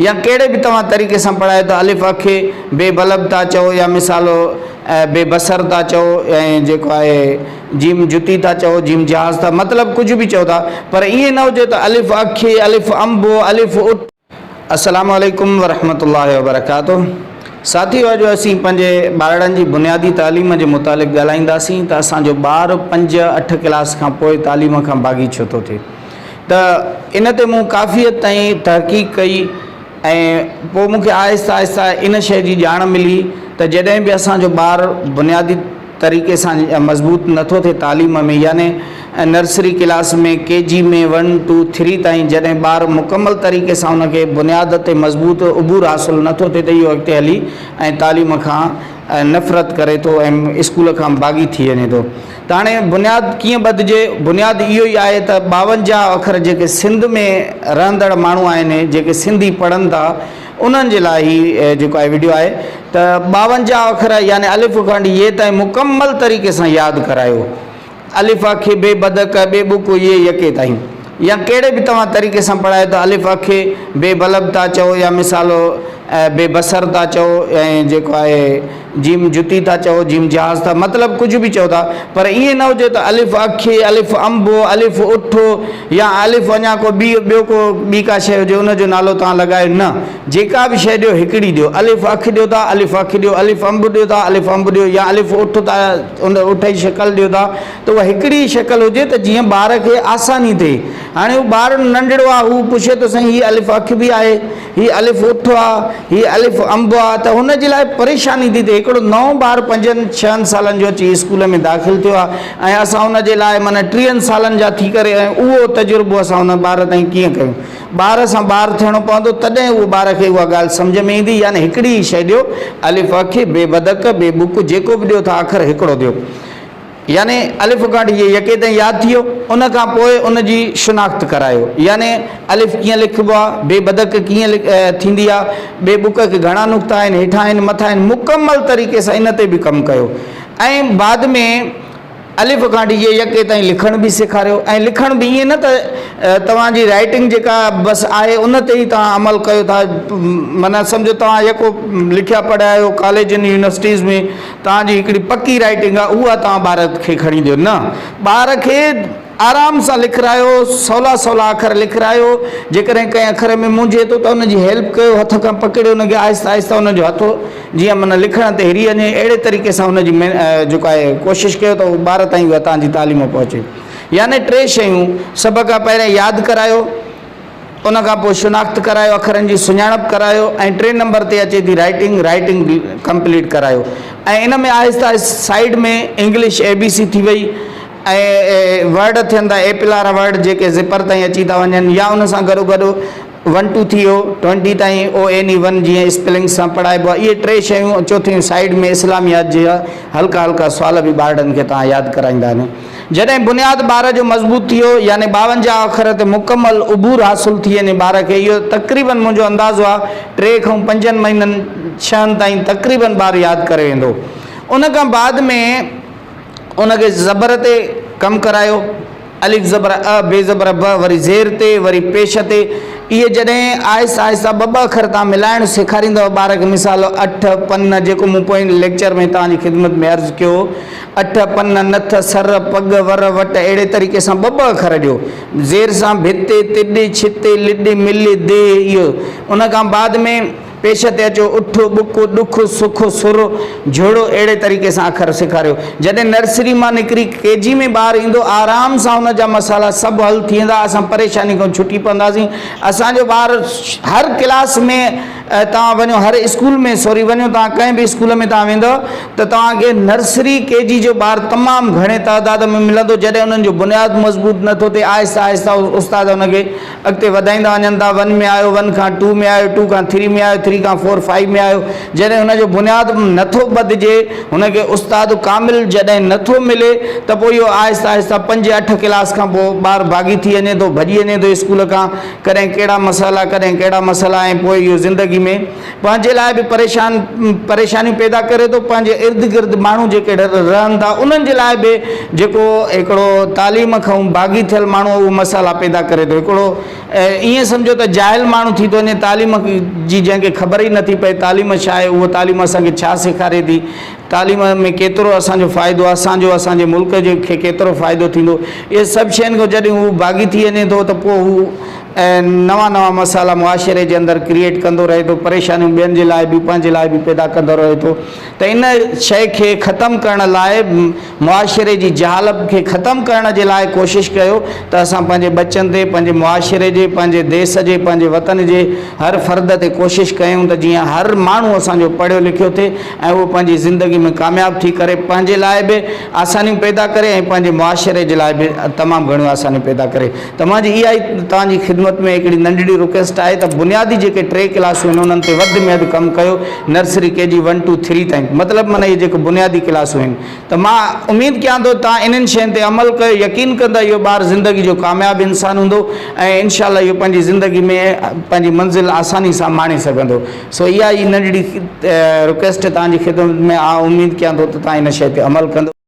يا ڪهڙي به توهان طريقي سان پڙهايو ته الف کي بي بلب ٿا چئو يا مثال بي بصر ٿا چئو ۽ جيڪو آهي جيم جتي ٿا چئو جيم جهاز ٿا مطلب ڪجهه به چئو ٿا پر ائين نه هجي ته الف کي الف انب الف اٺ. السلام عليڪم ورحمة الله وبرڪاته ساٿيو اڄ اسين پنهنجي ٻارڙن جي بنيادي تعليم جي متعلق ڳالهائينداسين ته اسان جو ٻار پنج اٺ ڪلاس کان پوء تعليم کان باغي ڇو ٿو ٿئي. ته ان تي مون ڪافي حد تائين تحقيق ڪئي ۽ پوء مون کي آهستي آهستي ان شيء جي ڄاڻ ملي ته جڏهن به اسان جو ٻار بنيادي طريقي سان مضبوط نٿو ٿئي تعليم ۾ يعني nursery class ۾ K G ۾ one two three تائين جڏهن ٻار مڪمل طريقي سان ان کي بنياد تي مضبوط عبور حاصل نٿو ٿئي ته اهو اڳتي هلي ۽ تعليم کان نفرت ڪري ٿو ۽ اسڪول کان باغي ٿي وڃي ٿو. ته هاڻي بنياد ڪيئن ٻڌجي؟ بنياد اهو ئي آهي ته 52 اکر جيڪي سنڌ ۾ رهندڙ ماڻهو آهن، جيڪي سنڌي پڙهن ٿا، انهن جي لاء هي جيڪو آهي وڊيو آهي ته 52 اکر يعني الف کان وٺي ي تائين مڪمل طريقي سان ياد ڪرايو. الف کي بي بدڪ ٻي ٻڪ ي يڪي تائين يا ڪهڙي به توهان طريقي سان پڙهايو ته الف کي بي بلب ٿا چئو يا مثال بي بصر ٿا چئو ۽ جيڪو آهي جيم جتي ٿا چئو، جيم جهاز ٿا، مطلب ڪجهه به چئو ٿا، پر ائين نه هجي ته الف اکي، الف انب، الف اٺ يا الف اڃا ڪو ٻي ٻيو ڪو ٻي ڪا شيء هجي ان جو نالو توهان لڳايو نه، جيڪا به شيء ڏيو هڪڙي ڏيو، الف اک ڏيو ٿا، الف اک ڏيو، الف انب ڏيو ٿا، الف انب ڏيو يا الف اٺ ٿا ان اٺ جي شڪل ڏيو ٿا ته اها هڪڙي ئي شڪل هجي ته جيئن ٻار کي آساني ٿئي. هاڻي هو ٻار ننڍڙو آهي هو پڇي ٿو سائين هي الف اک به آهي؟ هي الف اٺ آ، هي الف انب آ ته هن جي لاء پريشاني ٿي ٿئي. هڪڙو نئون ٻار پنجن ڇهن سالن جو اچي اسڪول ۾ داخل ٿيو آ ۽ اسان ان جي لاء معنيٰ ٽيهن سالن جا ٿي ڪري ۽ اهو تجربو اسان ان ٻار تائين ڪيئن ڪيون. ٻار سان ٻار ٿيڻو پوندو تڏهن اهو ٻار کي اها ڳالهه سمجهه ۾ ايندي يعني هڪڙي ئي شيء ڏيو، الف اک، بي بدڪ، بي ٻڪ جيڪو به ڏيو ٿا اکر هڪڙو ڏيو. يعني الف کان وٺي يڪي تائين ياد ٿي ويو، ان کان پوء ان جي شناخت ڪرايو، يعني الف ڪيئن لکبو آهي، بي بدڪ ڪيئن ٿيندي آهي، بي ٻڪ کي گهڻا نقطا آهن، هيٺان آهن، مٿان آهن، مڪمل طريقي سان ان تي به ڪم ڪيو ۽ بعد ۾ الف کان وٺي يڪي تائين لکڻ به سيکاريو ۽ لکڻ به ائين نه ته توهان جي رائيٽنگ جيڪا بس آهي ان تي ئي توهان عمل ڪيو ٿا، معنيٰ سمجهو توهان يڪو لکيا پڙهيا آهيو ڪاليجن يونيورسٽيز ۾ توهان جي هڪڙي پڪي رائيٽنگ آهي اها توهان ٻار کي کڻي ڏيو نه ٻار کي آرام سان لکرايو سولا سولا اکر لکرايو جيڪڏهن ڪنهن اکر ۾ مونجهي ٿو ته ان جي هيلپ ڪيو هٿ کان پڪڙي ان کي آهستي آهستي ان جو هٿ جيئن معنيٰ لکڻ تي هري وڃي اهڙي طريقي سان ان جي جيڪو آهي ڪوشش ڪيو ته ٻار تائين اها توهان جي تعليم پهچي يعني ٽي شيون سڀ کان پهريان ياد ڪرايو ان کان پوء شناخت ڪرايو، اکرن جي سڃاڻپ ڪرايو ۽ ٽئين نمبر تي اچي ٿي رائيٽنگ، رائيٽنگ ڪمپليٽ ڪرايو ۽ ان ۾ آهستي آهستي side ۾ English A B C ٿي وئي ۽ ورڊ ٿين ٿا ايپل وارا ورڊ جيڪي زپر تائين اچي ٿا وڃن يا ان سان گڏو گڏ ون ٽو ٿي ويو ٽوئنٽي تائين او اين اي ون جيئن اسپيلنگ سان پڙهائبو آهي اهي ٽي شيون چوٿين سائيڊ ۾ اسلاميات جا هلڪا هلڪا سوال به ٻارڙن کي توهان ياد ڪرائيندا آهيو. جڏهن بنياد ٻار جو مضبوط ٿي ويو يعني 52 اکر تي مڪمل عبور حاصل ٿي وڃي ٻار کي اهو تقريبن منهنجو اندازو آهي ٽي کان پنجن مهينن ڇهن تائين تقريبن ٻار ياد ڪري ويندو ان کان بعد ۾ ان کي زبر تي ڪم ڪرايو الف زبر ا بي زبر ب وري زير تي وري پيش تي اهي جڏهن آهستي آهستي ٻه ٻه اکر توهان ملائڻ سيکاريندؤ ٻار کي مثال اٺ پن جيڪو مون پوئين ليڪچر ۾ توهان جي خدمت ۾ عرض ڪيو هو اٺ، پن، نٿ، سر، پڳ، ور، وٽ اهڙي طريقي سان ٻه ٻه اکر ڏيو. زير سان ڀتي، تڏي، ڇتي، لڏي، ملي، ديهه اهو. ان کان بعد ۾ پيش تي اچو اٺ، ٻڪ، ڏک، سک، سر، جھڙ اهڙي طريقي سان اکر سيکاريو. جڏهن نرسري مان نڪري ڪي جي ۾ ٻار ايندو آرام سان ان جا مسئلا سڀ حل ٿي ويندا اسان پريشاني کان ڇٽي پونداسين. اسان جو ٻار هر ڪلاس ۾ توهان وڃو هر اسڪول ۾ سوري وڃو توهان ڪنهن به اسڪول ۾ توهان ويندؤ ته توهان کي نرسري ڪي جي جو ٻار تمام گهڻي تعداد ۾ ملندو جڏهن انهن جو بنياد مضبوط نه ٿو ٿئي آهستي آهستي استاد ان کي اڳتي وڌائيندا وڃن ٿا ون ۾ آيو ون کان ٽو ۾ آيو ٽو کان ٿري ۾ آيو ٿري کان فور فائيو ۾ آيو جڏهن هن جو بنياد نه ٿو ٻڌجي هن کي استاد ڪامل جڏهن نه ٿو ملي ته پوء اهو آهستي آهستي پنج اٺ ڪلاس کان پوء ٻار باغي ٿي وڃي ٿو ڀڄي وڃي ٿو اسڪول کان ڪڏهن ڪهڙا مسئلا ڪڏهن ڪهڙا مسئلا ۽ پوء اهو زندگي. زندگي ۾ پنهنجي لاء به پريشان پريشانيون پيدا ڪري ٿو پنهنجي ارد گرد ماڻهو جيڪي رهن ٿا انهن جي لاء به جيڪو هڪڙو تعليم کان باغي ٿيل ماڻهو اهو مسئلا پيدا ڪري ٿو هڪڙو ائين سمجهو ته جاهل ماڻهو ٿي ٿو وڃي تعليم جي جنهن کي خبر ئي نٿي پئي تعليم ڇا آهي اهو تعليم اسان کي ڇا سيکاري ٿي تعليم ۾ ڪيترو اسان جو فائدو آهي اسان جو اسان جي ملڪ جي کي ڪيترو فائدو ٿيندو اهي سڀ شين کان جڏهن هو باغي ٿي وڃي ٿو ته پوء هو نوان نوان مسئلا معاشري جي اندر ڪريئيٽ ڪندو رهي ٿو پريشانيون ٻين جي لاء به پنهنجي لاء به پيدا ڪندو رهي ٿو ته ان شيء کي ختم ڪرڻ لاء معاشري جي جهالت کي ختم ڪرڻ جي لاء ڪوشش ڪيو ته اسان پنهنجي ٻچن تي، پنهنجي معاشري جي، پنهنجي ديس جي، پنهنجي وطن جي هر فرد تي ڪوشش ڪيون ته جيئن هر ماڻهو اسان جو پڙهيو لکيو ٿئي ۽ اهو پنهنجي زندگي ۾ ڪامياب ٿي ڪري پنهنجي لاء به آسانيون پيدا ڪري ۽ پنهنجي معاشري جي لاء به تمام گهڻيون آسانيون پيدا ڪري ته منهنجي اها ئي توهان جي خدمت ۾ هڪڙي ننڍڙي رڪويسٽ آهي ته بنيادي جيڪي ٽي ڪلاسون آهن انهن تي وڌ ۾ وڌ ڪم ڪيو نرسري ڪي جي ون ٽو ٿري تائين مطلب معنيٰ اهي جيڪي بنيادي ڪلاسون آهن ته مان اميد ڪيان ٿو توهان انهن شين تي عمل ڪيو يقين ڪندا اهو ٻار زندگي جو ڪامياب انسان هوندو ۽ انشاء الله اهو پنهنجي زندگي ۾ پنهنجي منزل آساني سان ماڻي سگهندو سو اها ئي ننڍڙي رڪويسٽ توهان جي خدمت ۾ آء اميد ڪيان ٿو ته توهان ان شي تي عمل ڪندو.